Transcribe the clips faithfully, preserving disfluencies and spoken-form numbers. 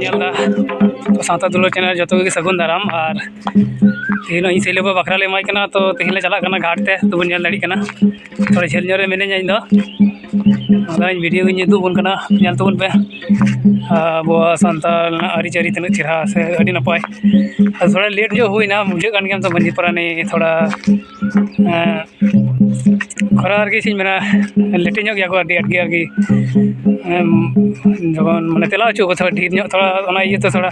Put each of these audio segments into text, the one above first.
ᱧᱮᱞ ᱮᱫᱟ ᱛᱚ, ᱥᱟᱶᱛᱟ ᱫᱩᱞᱟᱹᱲ ᱪᱮᱱᱮᱞ ᱡᱚᱛᱚ ᱠᱚᱜᱮ ᱥᱟᱹᱜᱩᱱ ᱫᱟᱨᱟᱢ᱾ ᱟᱨ ᱛᱮᱦᱮᱧ ᱱᱚᱜᱼᱚᱭ ᱤᱧ ᱥᱮᱞᱮ ᱵᱟᱵᱟ ᱵᱟᱠᱷᱨᱟ ᱞᱮ ᱮᱢᱟᱭ ᱠᱟᱱᱟ, ᱛᱚ ᱛᱮᱦᱮᱧ ᱞᱮ ᱪᱟᱞᱟᱜ ᱠᱟᱱᱟ ᱜᱷᱟᱴ ᱛᱮ, ᱛᱚᱵᱚᱱ ᱧᱮᱞ ᱫᱟᱲᱮᱭᱟᱜ ᱠᱟᱱᱟ ᱛᱷᱚᱲᱟ ᱡᱷᱟᱹᱞ ᱧᱚᱜ ᱨᱮ ᱢᱤᱱᱟᱹᱧᱟ ᱤᱧ ᱫᱚ᱾ ᱟᱫᱚ ᱤᱧ ᱵᱷᱤᱰᱤᱭᱳ ᱜᱤᱧ ᱩᱫᱩᱜ ᱟᱵᱚᱱ ᱠᱟᱱᱟ, ᱧᱮᱞ ᱛᱟᱵᱚᱱ ᱯᱮ᱾ ᱟᱵᱚᱣᱟᱜ ᱥᱟᱱᱛᱟᱲ ᱨᱮᱱᱟᱜ ᱟᱹᱨᱤᱪᱟᱹᱞᱤ ᱛᱤᱱᱟᱹᱜ ᱪᱮᱦᱨᱟ ᱥᱮ ᱟᱹᱰᱤ ᱱᱟᱯᱟᱭ᱾ ᱟᱫᱚ ᱛᱷᱚᱲᱟ ᱞᱮᱴ ᱧᱚᱜ ᱦᱩᱭᱱᱟ, ᱵᱩᱡᱷᱟᱹᱜ ᱠᱟᱱ ᱜᱮᱭᱟ ᱛᱚ, ᱢᱟᱺᱡᱷᱤ ᱯᱟᱨᱟᱱᱤᱠ ᱛᱷᱚᱲᱟ, ᱮᱸ, ᱠᱷᱚᱨᱟ ᱟᱨᱠᱤ ᱪᱮᱫ ᱤᱧ ᱢᱮᱱᱟ, ᱞᱮᱴᱤ ᱧᱚᱜ ᱜᱮᱭᱟ ᱠᱚ ᱟᱹᱰᱤ ᱟᱸᱴ ᱜᱮ ᱟᱨᱠᱤ᱾ ᱮᱢ, ᱡᱚᱠᱷᱚᱱ ᱢᱟᱱᱮ ᱛᱮᱞᱟ ᱦᱚᱪᱚ ᱠᱚ ᱛᱷᱚᱲᱟ ᱰᱷᱮᱨ ᱧᱚᱜ, ᱛᱷᱚᱲᱟ ᱚᱱᱟ ᱤᱭᱟᱹᱛᱮ ᱛᱷᱚᱲᱟ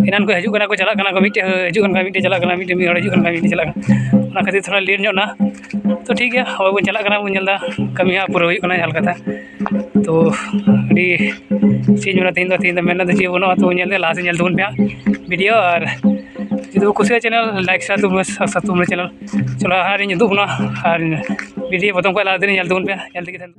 ᱮᱱᱟᱱ ᱠᱚ ᱦᱤᱡᱩᱜ ᱠᱟᱱᱟ ᱠᱚ ᱪᱟᱞᱟᱜ ᱠᱟᱱᱟ ᱠᱚ, ᱢᱤᱫᱴᱮᱡ ᱦᱤᱡᱩᱜ ᱠᱟᱱ ᱠᱷᱟᱱ ᱢᱤᱫᱴᱮᱡ ᱪᱟᱞᱟᱜ ᱠᱟᱱᱟ, ᱢᱤᱫᱴᱮᱡ ᱢᱤᱫ ᱦᱚᱲ ᱦᱤᱡᱩᱜ ᱠᱟᱱ ᱠᱷᱟᱱ ᱢᱤᱫᱴᱮᱡ ᱪᱟᱞᱟᱜ ᱠᱟᱱᱟ, ᱚᱱᱟ ᱠᱷᱟᱹᱛᱤᱨ ᱛᱷᱚᱲᱟ ᱞᱮᱴ ᱧᱚᱜ ᱱᱟ᱾ ᱛᱚ ᱴᱷᱤᱠ ᱜᱮᱭᱟ, ᱦᱚᱸᱜᱼᱚᱭ ᱵᱚᱱ ᱪᱟᱞᱟᱜ ᱠᱟᱱᱟ, ᱵᱚᱱ ᱧᱮᱞ ᱮᱫᱟ ᱠᱟᱹᱢᱤ ᱦᱟᱸᱜ ᱯᱩᱨᱟᱹ ᱦᱩᱭᱩᱜ ᱠᱟᱱᱟ ᱡᱟᱦᱟᱸ ᱞᱮᱠᱟᱛᱮ᱾ ᱛᱚ ᱟᱹᱰᱤ ᱪᱮᱫ ᱤᱧ ᱢᱮᱱᱟ, ᱛᱮᱦᱮᱧ ᱫᱚ, ᱛᱮᱦᱮᱧ ᱫᱚ ᱢᱮᱱ ᱫᱚ ᱪᱮᱫ ᱵᱟᱹᱱᱩᱜᱼᱟ, ᱛᱚ ᱧᱮᱞ ᱫᱚ ᱞᱟᱦᱟ ᱥᱮᱫ ᱧᱮᱞ ᱛᱟᱵᱚᱱ ᱯᱮ ᱦᱟᱸᱜ ᱵᱷᱤᱰᱤᱭᱳ᱾ ᱟᱨ ᱡᱩᱫᱤ ᱯᱮ ᱠᱩᱥᱤᱭᱟᱜᱼᱟ ᱪᱮᱱᱮᱞ, ᱞᱟᱭᱤᱠ, ᱥᱮᱭᱟᱨ ᱛᱟᱵᱚᱱ ᱢᱮ, ᱥᱟᱵᱥᱠᱨᱟᱭᱤᱵ ᱛᱟᱵᱚᱱ ᱢᱮ ᱪᱮᱱᱮᱞ᱾ ᱪᱚᱞᱚ ᱦᱟᱸᱜ ᱤᱧ ᱩᱫᱩᱜ ᱵᱚᱱᱟ, ᱟᱨ ᱵᱷᱤᱰᱤᱭᱳ ᱯᱨᱚᱛᱷᱚᱢ ᱠᱷᱚᱱ ᱞᱟᱦᱟ ᱫᱷᱟᱹᱨᱤᱡ ᱧᱮᱞ ᱛᱟᱵᱚᱱ ᱯᱮ, ᱧᱮᱞ ᱛᱮᱜᱮ ᱛᱟᱦᱮᱱ᱾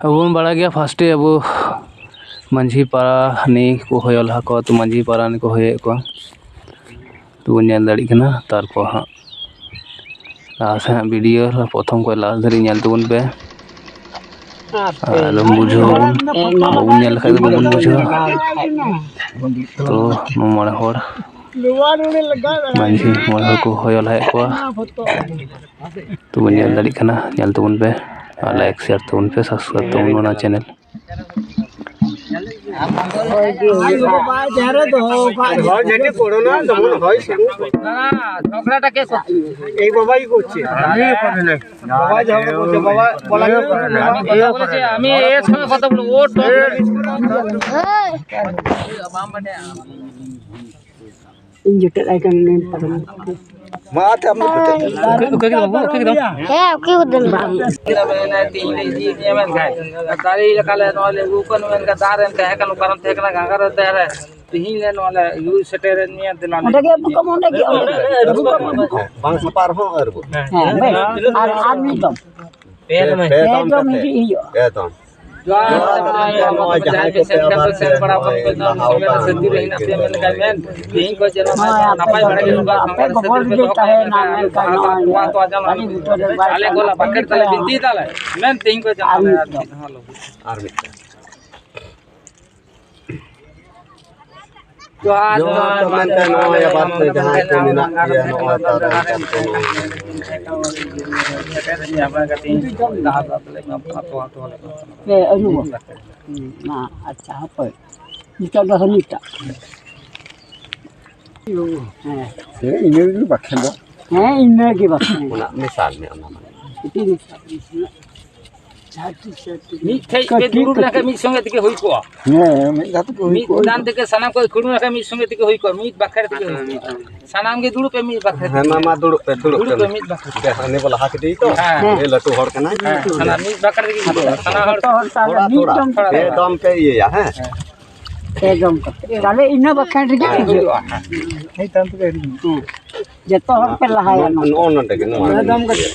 ᱟᱵᱚ ᱵᱚᱱ ᱵᱟᱲᱟᱭ ᱜᱮᱭᱟ, ᱯᱷᱟᱥᱴᱮ ᱟᱵᱚ ᱢᱟᱹᱡᱷᱤ ᱯᱟᱨᱟᱱᱤᱠ ᱠᱚ ᱦᱚᱭᱚ ᱞᱟᱦᱟ ᱠᱚᱣᱟ, ᱛᱚ ᱢᱟᱹᱡᱷᱤ ᱯᱟᱨᱟᱱᱤᱠ ᱠᱚ ᱦᱚᱭᱚᱭᱮᱫ ᱠᱚᱣᱟ, ᱛᱚ ᱵᱚᱱ ᱧᱮᱞ ᱫᱟᱲᱮᱭᱟᱜ ᱠᱟᱱᱟ᱾ ᱛᱟᱨᱯᱚᱨ ᱦᱟᱸᱜ ᱞᱟᱦᱟ ᱥᱮᱫ ᱦᱟᱸᱜ ᱵᱷᱤᱰᱤᱭᱳ ᱯᱨᱚᱛᱷᱚᱢ ᱠᱷᱚᱱ ᱞᱟᱥᱴ ᱫᱷᱟᱹᱨᱤᱡ ᱧᱮᱞ ᱛᱟᱵᱚᱱ ᱯᱮ, ᱟᱨ ᱟᱞᱚᱢ ᱵᱩᱡᱷᱟᱹᱣ ᱟᱵᱚᱱ, ᱵᱟᱵᱚᱱ ᱧᱮᱞ ᱞᱮᱠᱷᱟᱡ ᱫᱚ ᱵᱟᱵᱚᱱ ᱵᱩᱡᱷᱟᱹᱣᱟ᱾ ᱛᱚ ᱢᱚᱬᱮ ᱦᱚᱲ ᱢᱟᱹᱡᱷᱤ ᱢᱚᱬᱮ ᱦᱚᱲ ᱠᱚ ᱦᱚᱭᱚ ᱞᱟᱦᱟᱭᱮᱫ ᱠᱚᱣᱟ᱾ ᱛᱚ ᱵᱚᱱ ᱧᱮᱞ ᱫᱟᱲᱮᱭᱟᱜ ᱠᱟᱱᱟ, ᱧᱮᱞ ᱛᱟᱵᱚᱱ ᱯᱮ ᱟᱨ ᱞᱟᱭᱤᱠ ᱥᱮᱭᱟᱨ ᱛᱟᱵᱚᱱ ᱯᱮ, ᱥᱟᱵᱥᱠᱨᱟᱭᱤᱵ ᱛᱟᱵᱚᱱ ᱯᱮ ᱚᱱᱟ ᱪᱮᱱᱮᱞ᱾ ᱦᱳᱭ, ᱡᱟᱦᱟᱸ ᱨᱮ ᱫᱚᱦᱚ ᱠᱟᱜ ᱦᱳᱭ, ᱡᱟᱹᱱᱤᱡ ᱠᱳᱨᱳᱱᱟ ᱡᱮᱢᱚᱱ ᱦᱳᱭ, ᱥᱮ ᱱᱚᱣᱟ ᱡᱷᱚᱜᱽᱲᱟᱴᱟ ᱠᱮᱥ ᱦᱚᱪᱪᱷᱮ। এই বাবাই করছে। বাবাই ঝগড়া করছে, বাবা বলা আমি এর সঙ্গে কথা বলবো, ও টপ। ᱤᱧ ᱡᱚᱴᱮᱫ ᱟᱭ ᱠᱟᱱᱟ, ᱱᱩᱭ ᱯᱟᱨᱚᱢ᱾ ᱢᱟ ᱛᱮ ᱟᱢ ᱫᱚ ᱡᱚᱴᱮᱫ᱾ ᱩᱠᱤᱞ ᱵᱟᱹᱵᱩ, ᱩᱠᱤᱞ ᱵᱟᱹᱵᱩ᱾ ᱦᱮᱸ, ᱩᱠᱤᱞ ᱵᱟᱹᱵᱩ᱾ ᱛᱮᱦᱮᱧ ᱞᱮ ᱤᱫᱤᱭᱮᱫ ᱢᱮᱭᱟ ᱢᱮᱱᱠᱷᱟᱱ ᱫᱟᱨᱮ ᱞᱮᱠᱟᱞᱮ ᱱᱚᱣᱟ ᱞᱮ ᱟᱹᱜᱩ ᱠᱚᱣᱟ, ᱢᱮᱱᱠᱷᱟᱱ ᱫᱟᱜ ᱨᱮᱢ ᱛᱟᱦᱮᱸ ᱠᱟᱱᱟ, ᱚᱠᱟᱨᱮᱢ ᱛᱟᱦᱮᱸ ᱠᱟᱱᱟ, ᱜᱷᱟᱸᱜᱽᱨᱟ ᱨᱮ ᱛᱟᱦᱮᱸ ᱨᱮ, ᱛᱮᱦᱮᱧ ᱞᱮ ᱱᱚᱣᱟ ᱞᱮ ᱟᱹᱜᱩ ᱥᱮᱴᱮᱨᱮᱫ ᱢᱮᱭᱟ, ᱫᱮᱞᱟ ᱞᱮ ᱚᱸᱰᱮ ᱜᱮ ᱤᱫᱤᱭᱮᱫ ᱟᱹᱵᱩᱠᱚᱢ, ᱢᱮᱭᱟ᱾ ᱚᱸᱰᱮ ᱜᱮ, ᱚᱸᱰᱮ ᱜᱮ ᱟᱹᱵᱩᱠᱚᱢ᱾ ᱵᱟᱝ ᱥᱟᱯᱷᱟ ᱨᱮᱦᱚᱸ ᱟᱹᱨᱩᱵᱚᱜ᱾ ᱦᱮᱸ, ᱵᱮᱥ᱾ ᱟᱨ, ᱟᱨ ᱢᱤᱫ ᱫᱚᱢ᱾ ᱯᱮ ᱫᱚᱢ᱾ ᱯᱮ ᱫᱚᱢ ᱯᱮ ᱫᱚᱢ ᱠᱟᱛᱮ᱾ ᱦᱤᱡᱩᱜ ᱦᱩᱭᱩᱜᱼᱟ᱾ ᱯᱮ ᱫᱚᱢ᱾ ᱡᱚᱦᱟᱨ, ᱡᱚᱦᱟᱨ, ᱱᱚᱜᱼᱚᱭ ᱡᱟᱦᱟᱸᱭ ᱠᱚᱯᱮ ᱥᱮᱱ ᱠᱟᱱ ᱟᱵᱟᱨ ᱯᱮ ᱥᱮᱱ ᱥᱮ ᱵᱟᱲᱟ ᱟᱠᱟᱱ ᱱᱚᱜᱼᱚᱭ ᱯᱮ, ᱱᱚᱣᱟ ᱞᱟᱦᱟ ᱥᱚᱢᱚᱭ ᱨᱮ ᱟᱠᱟᱱ ᱥᱟᱹᱛᱤ ᱨᱮ ᱦᱮᱱᱟᱜ ᱯᱮᱭᱟ, ᱢᱮᱱ ᱞᱮᱠᱷᱟᱱ ᱢᱮᱱ, ᱛᱮᱦᱮᱧ ᱠᱷᱚᱱ ᱡᱮᱱᱚ ᱦᱳᱭ, ᱟᱯᱮ ᱱᱟᱯᱟᱭ ᱵᱟᱲᱟ ᱜᱮ ᱫᱚ ᱱᱚᱝᱠᱟ ᱟᱯᱮ ᱥᱚᱢᱚᱭ ᱨᱮ ᱜᱚᱵᱚᱞ ᱥᱟᱹᱛᱤ ᱨᱮ ᱜᱮ ᱫᱚᱦᱚ ᱠᱟᱜ ᱛᱟᱦᱮᱱᱟ, ᱯᱮ, ᱢᱮᱱᱠᱷᱟᱱ ᱵᱟᱦᱟ ᱱᱚᱜᱼᱚᱭ ᱛᱚᱣᱟ ᱡᱟᱱᱟᱢ ᱟᱹᱰᱤ ᱵᱤᱯᱚᱫ ᱨᱮ ᱵᱟᱭ ᱟᱞᱮ ᱠᱚ ᱛᱟᱦᱮᱱᱟ᱾ ᱵᱟᱠᱷᱮᱲ ᱛᱟᱞᱮ ᱵᱤᱱᱛᱤ ᱛᱟᱞᱮ, ᱢᱮᱱ ᱛᱮᱦᱮᱧ ᱠᱷᱚᱱ ᱡᱮᱱᱚ ᱟᱨ ᱟᱞᱮ ᱢᱤᱫ ᱟᱨ ᱫᱚᱢ᱾ ᱪᱮᱫ ᱦᱚᱸ ᱟᱞᱚ ᱦᱩᱭᱩᱜ᱾ ᱟᱨ ᱢᱤᱫᱴᱟᱝ᱾ ᱡᱚᱦᱟᱨ, ᱡᱚᱦᱟᱨ ᱡᱚᱦᱟᱨ, ᱢᱮᱱᱛᱮ ᱡᱚᱦᱟᱨ, ᱱᱚᱜᱼᱚᱭ ᱟᱵᱟᱨ ᱡᱚᱦᱟᱨ, ᱛᱮ ᱡᱟᱦᱟᱸᱭ ᱠᱚ ᱢᱮᱱᱟᱜ ᱯᱮᱭᱟ, ᱱᱚᱜᱼᱚᱭ ᱛᱟᱨᱟ ᱠᱟᱛᱮ ᱱᱚᱜᱼᱚᱭ᱾ ᱯᱮ ᱟᱹᱨᱩᱵᱟ᱾ ᱦᱩᱸ, ᱢᱟ, ᱟᱪᱪᱷᱟ, ᱦᱟᱯᱳᱭ᱾ ᱱᱤᱛᱚᱜ ᱫᱚ ᱦᱟᱹᱱᱤᱴᱟᱜ᱾ ᱦᱮᱸ᱾ ᱦᱮᱸ, ᱤᱱᱟᱹ ᱜᱮ ᱵᱟᱠᱷᱟᱱ ᱫᱚ᱾ ᱦᱮᱸ, ᱤᱱᱟᱹ ᱜᱮ ᱵᱟᱠᱷᱟᱱ᱾ ᱚᱱᱟ ᱢᱮᱥᱟᱞ ᱢᱮ, ᱚᱱᱟ ᱢᱟᱱᱮ᱾ ᱠᱟᱹᱴᱤᱡ ᱢᱮᱥᱟᱞ ᱢᱮ᱾ ᱢᱤᱫ ᱴᱷᱮᱡ ᱯᱮ ᱠᱟᱹᱴᱤᱡ, ᱫᱩᱲᱩᱵ ᱞᱮᱱᱠᱷᱟᱱ ᱠᱟᱹᱴᱤᱡ᱾ ᱢᱤᱫ ᱥᱚᱸᱜᱮ ᱛᱮᱜᱮ ᱦᱩᱭ ᱠᱚᱜᱼᱟ᱾ ᱦᱮᱸ, ᱢᱤᱫ ᱫᱷᱟᱣ ᱛᱮᱜᱮ ᱦᱩᱭ ᱢᱤᱫ ᱠᱚᱜᱼᱟ᱾ ᱫᱟᱱ ᱛᱮᱜᱮ ᱥᱟᱱᱟᱢ ᱠᱚ ᱠᱩᱲᱩ ᱞᱮᱱᱠᱷᱟᱱ ᱢᱤᱫ ᱥᱚᱸᱜᱮ ᱛᱮᱜᱮ ᱦᱩᱭ ᱠᱚᱜᱼᱟ᱾ ᱢᱤᱫ ᱵᱟᱠᱷᱮᱲ ᱛᱮᱜᱮ ᱦᱩᱭ ᱠᱚᱜᱼᱟ᱾ ᱥᱟᱱᱟᱢ ᱜᱮ ᱫᱩᱲᱩᱵ ᱯᱮ, ᱢᱤᱫ ᱵᱟᱠᱷᱮᱲ ᱦᱮᱸ, ᱢᱟ, ᱛᱮᱜᱮ᱾ ᱢᱟ, ᱫᱩᱲᱩᱵ ᱯᱮ, ᱫᱩᱲᱩᱵ ᱫᱩᱲᱩᱵ ᱯᱮ, ᱯᱮ, ᱢᱤᱫ ᱵᱟᱠᱷᱮᱲ᱾ ᱵᱮᱥ, ᱩᱱᱤ ᱵᱚ ᱞᱟᱦᱟ ᱠᱮᱫᱮᱭᱟ ᱛᱚ᱾ ᱦᱮᱸ᱾ ᱩᱱᱤ ᱞᱟᱹᱴᱩ ᱦᱚᱲ ᱠᱟᱱᱟᱭ᱾ ᱦᱮᱸ, ᱥᱟᱱᱟᱢ ᱢᱤᱫ ᱵᱟᱠᱷᱮᱲ ᱛᱮᱜᱮ ᱦᱩᱭᱩᱜᱼᱟ᱾ ᱥᱟᱱᱟᱢ ᱦᱚᱲ ᱛᱷᱚᱲᱟ, ᱛᱷᱚᱲᱟ᱾ ᱯᱮ ᱫᱚᱢ ᱯᱮ ᱤᱭᱟᱹᱭᱟ, ᱦᱮᱸ᱾ ᱯᱮ ᱫᱚᱢ ᱠᱟᱛᱮ᱾ ᱛᱟᱦᱞᱮ ᱤᱱᱟᱹ ᱵᱟᱠᱷᱮᱲ ᱨᱮᱜᱮ ᱦᱮᱸ, ᱦᱩᱭᱩᱜᱼᱟ᱾ ᱦᱩᱭᱩᱜᱼᱟ᱾ ᱦᱮᱸ᱾ ᱡᱚᱛᱚ ᱦᱚᱲ ᱯᱮ ᱞᱟᱦᱟᱭᱟ ᱱᱚᱣᱟ᱾ ᱱᱚᱜᱼᱚ ᱱᱚᱰᱮ ᱜᱮ, ᱱᱚᱣᱟ ᱱᱚᱰᱮ ᱜᱮ᱾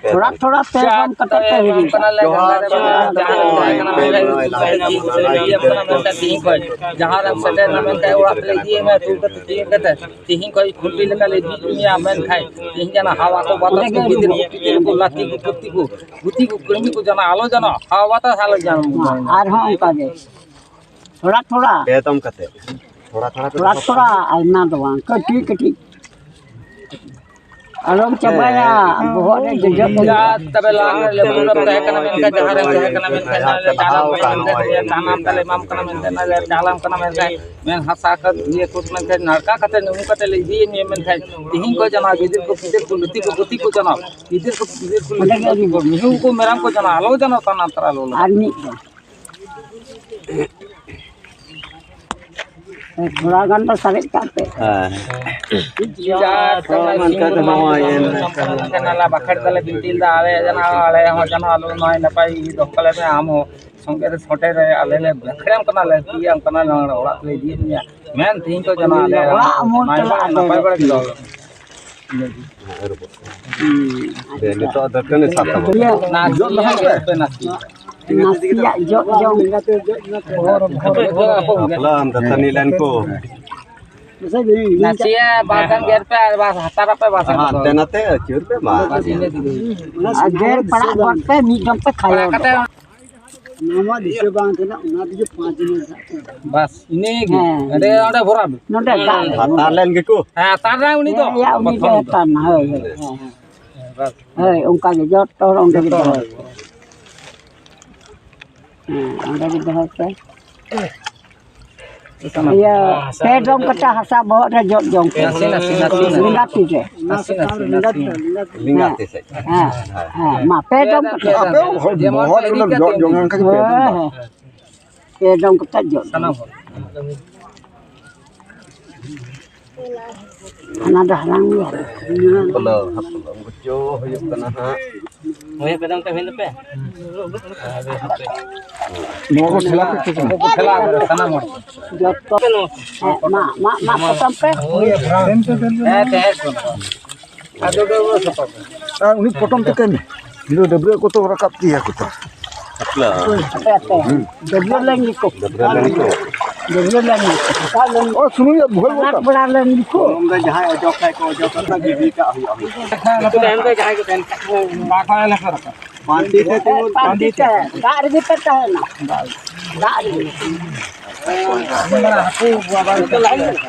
ᱛᱷᱚᱲᱟ ᱛᱷᱚᱲᱟ ᱯᱮ ᱫᱚᱢ ᱠᱟᱛᱮ ᱯᱮ ᱦᱤᱡᱩᱜᱼᱟ᱾ ᱡᱚᱦᱟᱨ, ᱡᱚᱦᱟᱨ, ᱡᱚᱦᱟᱨ, ᱡᱚᱦᱟᱨ, ᱡᱚᱦᱟᱨ, ᱡᱚᱦᱟᱨ᱾ ᱡᱟᱦᱟᱸ ᱨᱮᱢ ᱥᱮᱴᱮᱨ ᱮᱱᱟ ᱢᱮᱱᱛᱮ ᱚᱲᱟᱜ ᱛᱮᱞᱮ ᱤᱫᱤᱭᱮ ᱢᱮ, ᱫᱩᱞ ᱠᱟᱛᱮ ᱛᱤᱭᱟᱹᱜ ᱠᱟᱛᱮ᱾ ᱛᱤᱦᱤᱧ ᱠᱷᱚᱱ ᱠᱷᱩᱱᱴᱤ ᱞᱮᱠᱟ ᱞᱮ ᱵᱤᱫ ᱢᱮᱭᱟ, ᱢᱮᱱᱠᱷᱟᱱ ᱛᱤᱦᱤᱧ ᱡᱟᱦᱟᱸ ᱦᱟᱣᱟ ᱠᱚ ᱵᱟᱛᱟᱥ ᱠᱚ ᱜᱤᱫᱤᱨ ᱠᱚ ᱯᱤᱛᱤᱨ ᱠᱚ ᱞᱟᱹᱛᱤ ᱠᱚ ᱯᱩᱛᱤ ᱠᱚ ᱜᱩᱛᱤ ᱠᱚ ᱠᱟᱹᱢᱤ ᱠᱚ ᱡᱟᱱᱟ ᱟᱞᱚ ᱡᱟᱱᱟ ᱦᱟᱣᱟ ᱵᱟᱛᱟᱥ ᱟᱞᱚ ᱡᱟᱱᱟ᱾ ᱟᱨᱦᱚᱸ ᱚᱱᱠᱟ ᱜᱮ᱾ ᱛᱷᱚᱲᱟ ᱛᱷᱚᱲᱟ᱾ ᱯᱮ ᱫᱚᱢ ᱠᱟᱛᱮ᱾ ᱛᱷᱚᱲᱟ ᱛᱷᱚᱲᱟ ᱯᱮ ᱛᱷᱚᱲᱟ ᱫᱚᱦᱚ ᱛᱷᱚᱲᱟ, ᱠᱟᱜᱼᱟ᱾ ᱟᱭᱢᱟ ᱫᱚ ᱵᱟᱝ, ᱠᱟᱹᱴᱤᱡ ᱠᱟᱹᱴᱤᱡ᱾ ᱟᱞᱚᱢ ᱪᱟᱵᱟᱭᱟ, ᱵᱚᱦᱚᱜ ᱨᱮ ᱡᱚᱡᱚ ᱠᱚ᱾ ᱡᱟ ᱛᱚᱵᱮ ᱞᱟᱦᱟ ᱨᱮ ᱞᱮᱵᱩ ᱨᱮᱢ ᱛᱟᱦᱮᱸ ᱠᱟᱱᱟ ᱢᱮᱱᱠᱷᱟᱱ, ᱡᱟᱦᱟᱸ ᱨᱮᱢ ᱛᱟᱦᱮᱸ ᱠᱟᱱᱟ ᱢᱮᱱᱠᱷᱟᱱ, ᱡᱟᱦᱟᱸ ᱨᱮ ᱪᱟᱞᱟᱣ ᱠᱟᱱᱟ ᱢᱮᱱᱠᱷᱟᱱ, ᱡᱟᱦᱟᱸ ᱨᱮ ᱪᱟᱞᱟᱣ ᱠᱟᱱᱟ ᱢᱮᱱᱠᱷᱟᱱ, ᱢᱮᱱ ᱦᱟᱥᱟ ᱠᱚ ᱤᱭᱟᱹ ᱠᱚ ᱢᱮᱱᱠᱷᱟᱱ, ᱱᱟᱲᱠᱟ ᱠᱟᱛᱮ ᱱᱩᱢᱩ ᱠᱟᱛᱮ ᱞᱮ ᱤᱫᱤᱭᱮᱫ ᱢᱮᱭᱟ ᱢᱮᱱᱠᱷᱟᱱ, ᱛᱤᱦᱤᱧ ᱠᱚ ᱡᱟᱱᱟᱣ, ᱜᱤᱫᱤᱨ ᱠᱚ ᱯᱤᱫᱤᱨ ᱠᱚ ᱞᱩᱛᱤ ᱠᱚ ᱜᱩᱛᱤ ᱠᱚ ᱡᱟᱱᱟᱣ, ᱜᱤᱫᱤᱨ ᱠᱚ ᱯᱤᱫᱤᱨ ᱠᱚ ᱞᱩᱛᱤ ᱠᱚ ᱜᱩᱛᱤ ᱠᱚ, ᱢᱤᱦᱩ ᱠᱚ ᱢᱮᱨᱚᱢ ᱠᱚ ᱡᱟᱱᱟᱣ, ᱟᱞᱚ ᱡᱟᱱᱟᱣ ᱛᱟᱱᱟ ᱛᱟᱨᱟ ᱞᱚᱞᱚ᱾ ᱟᱨ ᱢᱤᱫ ᱫᱚ᱾ ᱛᱷᱚᱲᱟ ᱜᱟᱱ ᱫᱚ ᱥᱟᱨᱮᱡ ᱠᱟᱜ ᱯᱮ᱾ ᱦᱮᱸ᱾ ᱡᱟ ᱛᱚᱵᱮ ᱦᱳᱭ, ᱢᱮᱱᱠᱷᱟᱱ ᱥᱤᱧ ᱫᱚ ᱵᱩᱨᱢᱟ ᱱᱚᱜᱼᱚᱭ ᱠᱚ ᱮᱱ ᱥᱟᱢ ᱠᱟᱱᱟ, ᱢᱮᱱᱠᱷᱟᱱ ᱟᱞᱮ ᱵᱟᱠᱷᱮᱲ ᱫᱟᱞᱮ ᱵᱤᱱᱛᱤ ᱞᱮᱫᱟ, ᱟᱞᱮ ᱡᱮᱱᱚ, ᱟᱞᱮ ᱦᱚᱸ ᱡᱮᱱᱚ ᱟᱞᱚ ᱱᱚᱜᱼᱚᱭ ᱱᱟᱯᱟᱭ ᱫᱚᱦᱚ ᱠᱟᱞᱮ ᱢᱮ, ᱟᱢ ᱦᱚᱸ ᱥᱚᱸᱜᱮ ᱨᱮ ᱥᱚᱴᱷᱮ ᱨᱮ ᱟᱞᱮ ᱞᱮ ᱵᱟᱠᱷᱮᱲᱟᱢ ᱠᱟᱱᱟ, ᱞᱮ ᱛᱤᱭᱟᱢ ᱠᱟᱱᱟ, ᱱᱚᱣᱟ ᱚᱲᱟᱜ ᱞᱮ ᱤᱫᱤᱭᱮᱫ ᱢᱮᱭᱟ᱾ ᱢᱮᱱ ᱛᱮᱦᱮᱧ ᱠᱚ ᱡᱮᱱᱚ ᱟᱞᱮ ᱚᱲᱟᱜ ᱩᱢᱩᱞ ᱱᱟᱯᱟᱭ ᱪᱟᱞᱟᱜ ᱵᱟᱲᱟ, ᱱᱟᱯᱟᱭ ᱵᱟᱲᱟ ᱜᱮ ᱫᱚᱦᱚ ᱠᱟᱞᱮ᱾ ᱦᱩᱸ᱾ ᱫᱮ, ᱱᱤᱛᱚᱜ ᱫᱟᱹᱛᱟᱹᱱᱤ ᱥᱟᱵ ᱛᱟᱵᱚᱱ᱾ ᱱᱟᱥᱮᱭᱟᱜ ᱡᱚᱜ ᱫᱚᱦᱚᱭ ᱯᱮ᱾ ᱱᱟᱥᱮᱭᱟᱜ ᱡᱚᱜ ᱡᱚᱝ᱾ ᱦᱟᱯᱞᱟᱢ ᱫᱟᱹᱛᱟᱹᱱᱤ ᱞᱮᱱ ᱠᱚ᱾ ᱱᱟᱥᱮᱭᱟᱜ ᱵᱟᱨ ᱫᱷᱟᱣ ᱜᱮᱨ ᱯᱮ ᱟᱨ ᱵᱟᱥ ᱦᱟᱛᱟᱨ ᱟᱯᱮ ᱵᱟᱥ ᱦᱟᱱᱛᱮ ᱱᱟᱛᱮ ᱟᱹᱪᱩᱨ ᱯᱮ ᱢᱟ᱾ ᱵᱟᱥ ᱤᱱᱟᱹ ᱛᱮᱜᱮ᱾ ᱟᱨ ᱜᱮᱨ ᱯᱟᱲᱟᱜ ᱜᱚᱫ ᱯᱮ ᱢᱤᱫ ᱫᱚᱢ ᱯᱮ ᱠᱷᱟᱭᱚ᱾ ᱯᱟᱲᱟᱜ ᱠᱟᱛᱮ ᱚᱱᱟ ᱢᱟ ᱫᱤᱥᱟᱹ ᱵᱟᱝ ᱛᱟᱦᱮᱱᱟ, ᱚᱱᱟ ᱛᱮᱜᱮ ᱯᱟᱸᱪ ᱢᱤᱱᱤᱴ ᱜᱟᱱ᱾ ᱵᱟᱥ, ᱤᱱᱟᱹ ᱜᱮ᱾ ᱦᱮᱸ᱾ ᱚᱸᱰᱮ, ᱚᱸᱰᱮ ᱵᱷᱚᱨᱟᱣ ᱢᱮ᱾ ᱱᱚᱰᱮ ᱫᱟᱜ ᱨᱮ᱾ ᱦᱟᱛᱟᱣ ᱞᱮᱱ ᱜᱮᱠᱚ᱾ ᱦᱮᱸ, ᱦᱟᱛᱟᱣ ᱨᱮ ᱩᱱᱤ ᱫᱚ᱾ ᱦᱮᱸ, ᱭᱟ, ᱩᱱᱤ ᱫᱚ ᱵᱚᱛᱚᱨ ᱫᱚ᱾ ᱦᱟᱛᱟᱣ ᱢᱟ, ᱦᱳᱭ, ᱦᱳᱭ, ᱦᱮᱸ, ᱦᱮᱸ᱾ ᱵᱟᱥ᱾ ᱦᱳᱭ, ᱚᱱᱠᱟ ᱜᱮ, ᱡᱚᱛᱚ ᱦᱚᱲ ᱚᱸᱰᱮ ᱜᱮ ᱡᱚᱛᱚ ᱫᱚᱦᱚᱭ ᱦᱚᱲ᱾ ᱯᱮ᱾ ᱦᱮᱸ, ᱚᱸᱰᱮ ᱜᱮ ᱫᱚᱦᱚᱭ ᱯᱮ᱾ ᱤᱭᱟᱹ, ᱯᱮ ᱰᱚᱢ ᱠᱟᱛᱮ ᱦᱟᱥᱟ ᱵᱚᱦᱚᱜ ᱨᱮ ᱡᱚᱫ ᱡᱚᱝ ᱯᱮ᱾ ᱱᱟᱥᱮ, ᱱᱟᱥᱮ, ᱱᱟᱥᱮ, ᱱᱟᱥᱮ᱾ ᱞᱮᱸᱜᱟ ᱛᱤ ᱨᱮ᱾ ᱱᱟᱥᱮ, ᱱᱟᱥᱮ, ᱱᱟᱥᱮ᱾ ᱞᱮᱸᱜᱟ ᱛᱤ ᱥᱮᱫ᱾ ᱦᱮᱸ, ᱦᱮᱸ, ᱢᱟ, ᱯᱮ ᱰᱚᱢ ᱠᱟᱛᱮ᱾ ᱟᱯᱮ ᱦᱚᱲ ᱡᱮᱢᱚᱱ ᱵᱚᱦᱚᱜ ᱨᱮ ᱤᱫᱤ ᱠᱟᱛᱮ ᱡᱚᱫ ᱡᱚᱝ ᱞᱮᱱᱠᱷᱟᱱ ᱜᱮ ᱯᱮ ᱰᱚᱢ᱾ ᱦᱮᱸ, ᱦᱮᱸ᱾ ᱯᱮ ᱰᱚᱢ ᱠᱟᱛᱮ ᱡᱚᱫ ᱡᱚᱝ᱾ ᱥᱟᱱᱟᱢ ᱦᱚᱲ᱾ ᱚᱱᱟ ᱫᱚ ᱦᱟᱞᱟᱝ ᱜᱮᱭᱟ᱾ ᱦᱟᱯᱞᱟᱢ, ᱦᱟᱯᱞᱟᱢ ᱠᱚᱪᱚ ᱦᱩᱭᱩᱜ ᱠᱟᱱᱟ ᱦᱟᱸᱜ᱾ ᱦᱳᱭ, ᱟᱯᱮ ᱫᱚ ᱚᱱᱛᱮ ᱦᱩᱭᱮᱱ ᱛᱟᱯᱮ? ᱱᱚᱣᱟ ᱠᱚ ᱴᱷᱮᱞᱟ ᱠᱚ ᱪᱮᱫ ᱠᱟᱱᱟ? ᱴᱷᱮᱞᱟ ᱠᱚ ᱥᱟᱱᱟᱢ ᱦᱚᱲ᱾ ᱡᱚᱛᱚ᱾ ᱦᱮᱸ, ᱢᱟ, ᱢᱟ, ᱢᱟ, ᱯᱚᱴᱚᱢ ᱯᱮ᱾ ᱦᱮᱸ, ᱛᱟᱦᱮᱸ ᱠᱚ᱾ ᱟᱫᱚ ᱫᱚ ᱥᱟᱯᱟ ᱠᱚ᱾ ᱟᱨ ᱩᱱᱤ ᱯᱚᱴᱚᱢ ᱛᱮ ᱠᱟᱹᱢᱤ᱾ ᱩᱱᱤ ᱫᱚ ᱰᱟᱹᱵᱽᱨᱟᱹ ᱠᱚ ᱛᱚ ᱨᱟᱠᱟᱵ ᱛᱤᱭᱟ ᱠᱚ ᱛᱚ᱾ ᱦᱟᱯᱮ, ᱦᱟᱯᱮ᱾ ᱰᱟᱹᱵᱽᱨᱟᱹ ᱞᱮᱱ ᱜᱮᱠᱚ᱾ ᱰᱟᱹᱵᱽᱨᱟᱹ ᱞᱮᱱ ᱜᱮᱠᱚ᱾ ᱰᱟᱹᱵᱽᱨᱟᱹ ᱞᱮᱱ ᱜᱮᱠᱚ᱾ ᱥᱟᱯᱟ ᱞᱮᱱ ᱚ, ᱥᱩᱱᱩᱢ ᱭᱟ ᱵᱷᱩᱞ ᱯᱟᱞᱟᱴ ᱵᱚᱞ ᱵᱟᱲᱟ ᱞᱮᱱ ᱜᱮᱠᱚ᱾ ᱥᱩᱱᱩᱢ ᱫᱚ ᱡᱟᱦᱟᱸᱭ ᱚᱡᱚᱜ ᱠᱷᱟᱡ ᱠᱚ ᱚᱡᱚᱜ ᱠᱟᱜ ᱠᱷᱟᱡ ᱜᱤᱰᱤ ᱠᱟᱜ ᱦᱩᱭᱩᱜᱼᱟ᱾ ᱵᱟᱝᱠᱷᱟᱱ ᱞᱮᱠᱟ ᱨᱟᱠᱟᱵ᱾ ᱯᱟᱱᱛᱤ ᱛᱮ ᱛᱤᱸᱜᱩ, ᱯᱟᱱᱛᱤ ᱛᱮ᱾ ᱫᱟᱜ ᱨᱮᱜᱮ ᱯᱮ ᱛᱟᱦᱮᱱᱟ᱾ ᱫᱟᱜ ᱨᱮᱜᱮ᱾ ᱦᱟᱹᱠᱩ ᱵᱟᱵᱟ᱾ ᱱᱤᱛᱚᱜ ᱞᱟᱦᱟ ᱦᱩᱭᱩᱜᱼᱟ᱾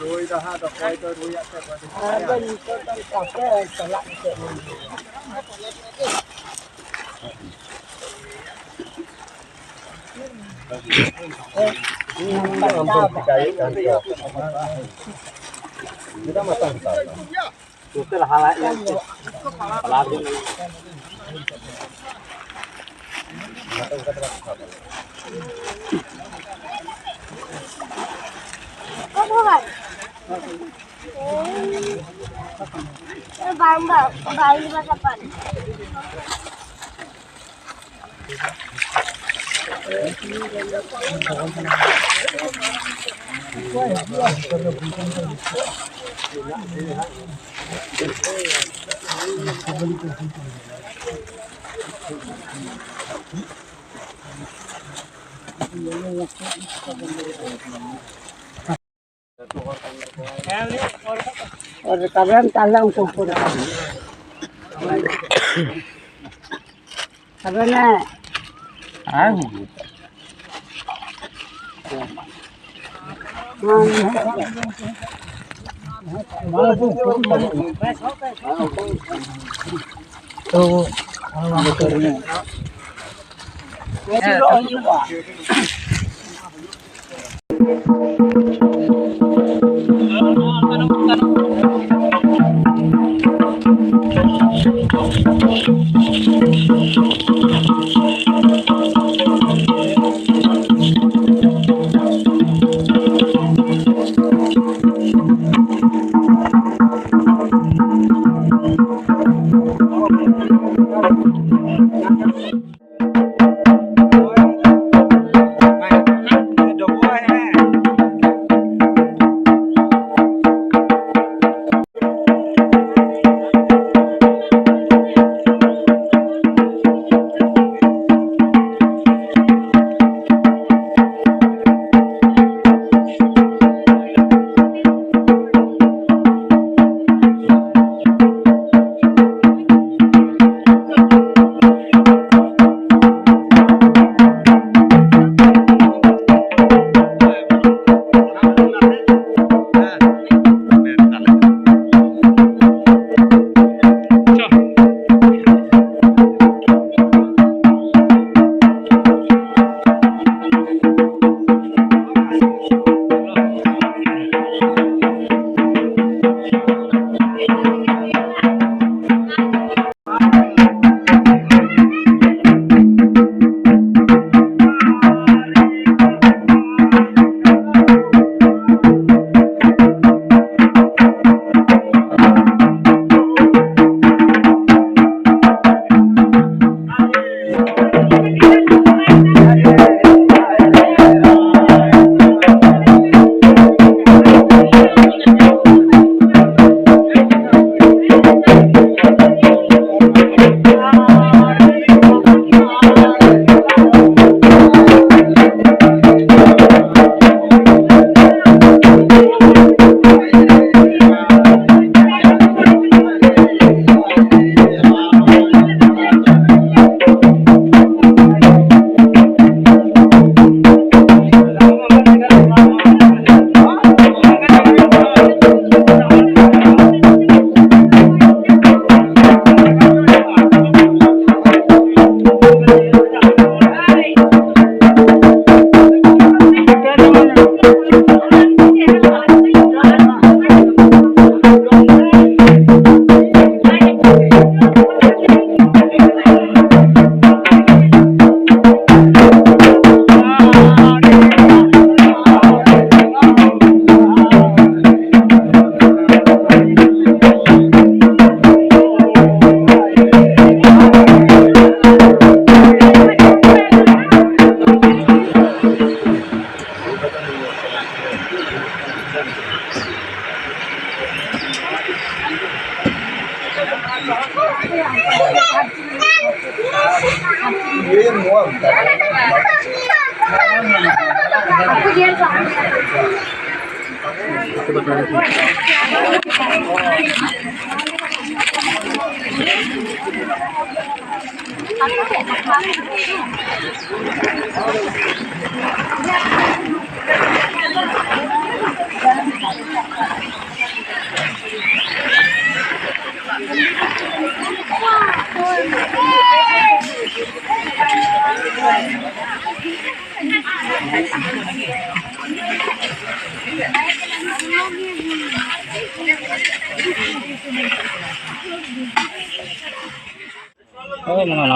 ᱨᱩᱭ ᱫᱟ ᱦᱟᱸᱜ, ᱫᱚ ᱚᱠᱚᱭ ᱫᱚ ᱨᱩᱭᱟᱜ ᱛᱮ ᱵᱟᱹᱱᱩᱜ᱾ ᱪᱟᱞᱟᱜ ᱠᱟᱛᱮ ᱵᱟᱝ, ᱵᱟᱝ, ᱵᱟᱝ, ᱵᱟᱝ, ᱵᱟᱝ᱾ ᱟᱨ ᱨᱟᱠᱟᱵ ᱞᱮᱱ ᱛᱟᱦᱞᱮ ᱩᱱᱠᱩ ᱠᱚ ᱨᱟᱠᱟᱵ ᱮᱱᱟ᱾ ᱟᱵᱮᱱ ᱦᱮᱸ᱾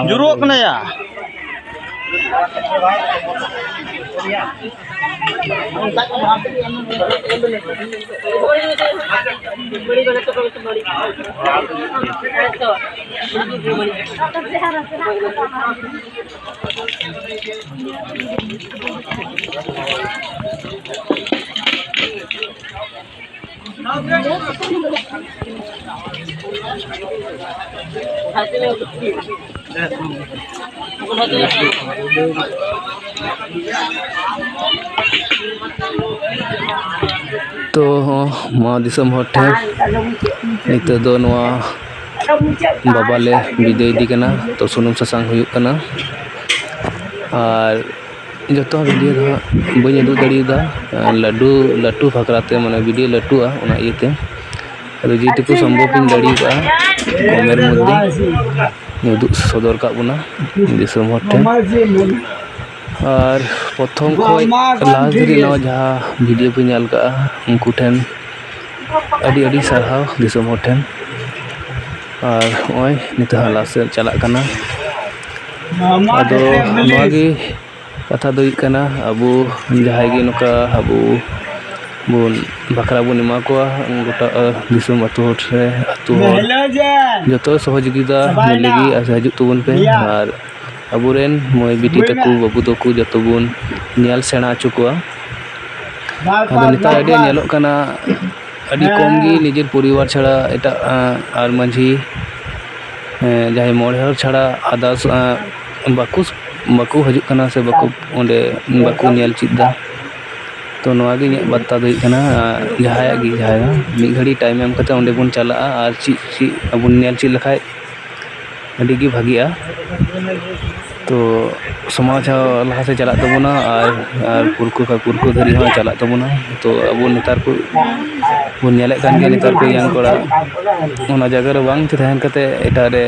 ᱡᱩᱨᱩᱜ ᱠᱟᱱᱟ ᱭᱟ᱾ ᱛᱚ, ᱢᱟ ᱫᱤᱥᱚᱢ ᱦᱚᱲ ᱴᱷᱮᱱ ᱱᱤᱛᱚᱜ ᱫᱚ ᱱᱚᱣᱟ ᱵᱟᱵᱟ ᱞᱮ ᱵᱤᱫᱟᱹᱭ ᱤᱫᱤ ᱠᱟᱱᱟ᱾ ᱛᱚ, ᱥᱩᱱᱩᱢ ᱥᱟᱥᱟᱝ ᱦᱩᱭᱩᱜ ᱠᱟᱱᱟ᱾ ᱟᱨ ᱡᱚᱛᱚ ᱵᱷᱤᱰᱤᱭᱳ ᱫᱚ ᱦᱟᱸᱜ ᱵᱟᱹᱧ ᱩᱫᱩᱜ ᱫᱟᱲᱮᱭᱟᱫᱟ, ᱞᱟᱹᱰᱩ ᱞᱟᱹᱴᱩ ᱵᱷᱟᱠᱷᱨᱟ ᱛᱮ, ᱢᱟᱱᱮ ᱵᱷᱤᱰᱤᱭᱳ ᱞᱟᱹᱴᱩᱜᱼᱟ, ᱚᱱᱟ ᱤᱭᱟᱹᱛᱮ᱾ ᱟᱫᱚ ᱡᱮᱴᱩᱠᱩ ᱥᱚᱢᱵᱷᱚᱵ ᱤᱧ ᱫᱟᱲᱮ ᱠᱟᱜᱼᱟ, ᱠᱚᱢᱮᱨ ᱢᱚᱫᱽᱫᱷᱮ ᱩᱫᱩᱜ ᱥᱚᱫᱚᱨ ᱠᱟᱜ ᱵᱚᱱᱟ ᱫᱤᱥᱚᱢ ᱦᱚᱲ ᱴᱷᱮᱱ᱾ ᱟᱨ ᱯᱨᱚᱛᱷᱚᱢ ᱠᱷᱚᱱ ᱞᱟᱦᱟ ᱫᱷᱟᱹᱨᱤᱡ ᱱᱚᱣᱟ ᱡᱟᱦᱟᱸ ᱵᱷᱤᱰᱤᱭᱳ ᱯᱮ ᱧᱮᱞ ᱠᱟᱜᱼᱟ, ᱩᱱᱠᱩ ᱴᱷᱮᱱ ᱟᱹᱰᱤ ᱟᱹᱰᱤ ᱥᱟᱨᱦᱟᱣ ᱫᱤᱥᱚᱢ ᱦᱚᱲ ᱴᱷᱮᱱ᱾ ᱟᱨ ᱱᱚᱜᱼᱚᱭ ᱱᱤᱛᱚᱜ ᱦᱟᱸᱜ ᱞᱟᱦᱟ ᱥᱮᱫ ᱪᱟᱞᱟᱜ ᱠᱟᱱᱟ᱾ ᱟᱫᱚ ᱱᱚᱣᱟ ᱜᱮ ᱠᱟᱛᱷᱟ ᱫᱚ ᱦᱩᱭᱩᱜ ᱠᱟᱱᱟ, ᱟᱵᱚ ᱡᱟᱦᱟᱸᱭ ᱜᱮ ᱱᱚᱝᱠᱟ ᱟᱵᱚ ᱵᱚᱱ ᱵᱷᱟᱠᱷᱨᱟ ᱵᱚᱱ ᱮᱢᱟ ᱠᱚᱣᱟ, ᱜᱚᱴᱟ, ᱟᱹ, ᱫᱤᱥᱚᱢ ᱟᱹᱛᱩ ᱦᱚᱲ ᱨᱮ, ᱟᱹᱛᱩ ᱦᱚᱲ ᱡᱚᱛᱚ ᱥᱚᱦᱚᱡᱳᱜᱤᱛᱟ ᱞᱟᱹᱜᱤᱫ ᱟᱨ ᱦᱤᱡᱩᱜ ᱛᱟᱵᱚᱱ ᱯᱮ᱾ ᱟᱨ ᱟᱵᱚᱨᱮᱱ ᱢᱟᱹᱭ ᱵᱤᱴᱤ ᱛᱟᱠᱚ, ᱵᱟᱹᱵᱩ ᱛᱟᱠᱚ ᱡᱚᱛᱚ ᱵᱚᱱ ᱧᱮᱞ ᱥᱮᱬᱟ ᱦᱚᱪᱚ ᱠᱚᱣᱟ᱾ ᱟᱫᱚ ᱱᱮᱛᱟᱨ ᱟᱹᱰᱤ ᱧᱮᱞᱚᱜ ᱠᱟᱱᱟ, ᱟᱹᱰᱤ ᱠᱚᱢ ᱜᱮ ᱱᱤᱡᱮᱨ ᱯᱚᱨᱤᱵᱟᱨ ᱪᱷᱟᱲᱟ ᱮᱴᱟᱜ, ᱟᱸ, ᱟᱨ ᱢᱟᱹᱡᱷᱤ, ᱮᱸ, ᱡᱟᱦᱟᱸᱭ ᱢᱚᱬᱮ ᱦᱚᱲ ᱪᱷᱟᱲᱟ others, ᱟᱸ, ᱵᱟᱠᱚ, ᱵᱟᱠᱚ ᱦᱤᱡᱩᱜ ᱠᱟᱱᱟ ᱥᱮ ᱵᱟᱠᱚ, ᱚᱸᱰᱮ ᱵᱟᱠᱚ ᱧᱮᱞ ᱪᱮᱫ ᱫᱟ᱾ ᱛᱚ ᱱᱚᱣᱟ ᱜᱮ ᱤᱧᱟᱹᱜ ᱵᱟᱨᱛᱟ ᱫᱚ ᱦᱩᱭᱩᱜ ᱠᱟᱱᱟ, ᱟᱨ ᱡᱟᱦᱟᱸᱭᱟᱜ ᱜᱮ, ᱡᱟᱦᱟᱸᱭ ᱦᱚᱸ ᱢᱤᱫ ᱜᱷᱟᱹᱲᱤ time ᱮᱢ ᱠᱟᱛᱮ ᱚᱸᱰᱮ ᱵᱚᱱ ᱪᱟᱞᱟᱜᱼᱟ ᱟᱨ ᱪᱮᱫ ᱪᱮᱫ ᱟᱵᱚᱱ ᱧᱮᱞ ᱪᱮᱫ ᱞᱮᱠᱷᱟᱡ ᱟᱹᱰᱤ ᱜᱮ ᱵᱷᱟᱜᱤᱜᱼᱟ᱾ ᱛᱚ ᱥᱚᱢᱟᱡᱽ ᱦᱚᱸ ᱞᱟᱦᱟ ᱥᱮᱫ ᱪᱟᱞᱟᱜ ᱛᱟᱵᱚᱱᱟ, ᱟᱨ, ᱟᱨ ᱯᱩᱨᱠᱷᱩ ᱠᱷᱚᱱ ᱯᱩᱨᱠᱷᱩ ᱫᱷᱟᱹᱨᱤᱡ ᱦᱚᱸ ᱪᱟᱞᱟᱜ ᱛᱟᱵᱚᱱᱟ᱾ ᱛᱚ ᱟᱵᱚ ᱱᱮᱛᱟᱨ ᱠᱚ ᱵᱚᱱ ᱧᱮᱞᱮᱫ ᱠᱟᱱ ᱜᱮᱭᱟ, ᱱᱮᱛᱟᱨ ᱠᱚ young ᱠᱚᱲᱟ ᱚᱱᱟ ᱡᱟᱭᱜᱟ ᱨᱮ ᱵᱟᱝ ᱛᱟᱦᱮᱱ ᱠᱟᱛᱮ ᱮᱴᱟᱜ ᱨᱮ,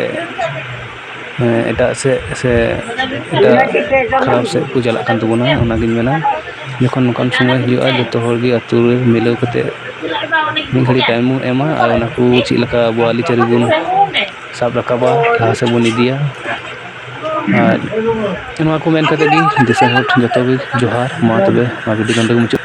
ᱮᱴᱟᱜ ᱥᱮᱫ ᱥᱮ ᱮᱴᱟᱜ ᱠᱷᱟᱨᱟᱯ ᱥᱮᱫ ᱠᱚ ᱪᱟᱞᱟᱜ ᱠᱟᱱ ᱛᱟᱵᱚᱱᱟ᱾ ᱚᱱᱟᱜᱤᱧ ᱢᱮᱱᱟ, ᱡᱚᱠᱷᱚᱱ ᱱᱚᱝᱠᱟᱱ ᱥᱚᱢᱚᱭ ᱦᱩᱭᱩᱜᱼᱟ, ᱡᱚᱛᱚ ᱦᱚᱲ ᱜᱮ ᱟᱹᱛᱩ ᱨᱮ ᱢᱤᱞᱟᱹᱣ ᱠᱟᱛᱮ ᱢᱤᱫ ᱜᱷᱟᱹᱲᱤᱡ time ᱵᱚᱱ ᱮᱢᱟ ᱟᱨ ᱚᱱᱟ ᱠᱚ ᱪᱮᱫ ᱞᱮᱠᱟ ᱟᱵᱚᱣᱟᱜ ᱟᱹᱨᱤᱪᱟᱹᱞᱤ ᱵᱚᱱ ᱥᱟᱵ ᱨᱟᱠᱟᱵᱟ, ᱞᱟᱦᱟ ᱥᱮᱫ ᱵᱚᱱ ᱤᱫᱤᱭᱟ᱾ ᱟᱨ ᱱᱚᱣᱟ ᱠᱚ ᱢᱮᱱ ᱠᱟᱛᱮ ᱜᱮ ᱫᱤᱥᱚᱢ ᱦᱚᱲ ᱡᱚᱛᱚ ᱜᱮ ᱡᱚᱦᱟᱨ᱾ ᱢᱟ ᱛᱚᱵᱮ ᱱᱚᱣᱟ video ᱱᱚᱰᱮ ᱜᱮ ᱢᱩᱪᱟᱹᱫ᱾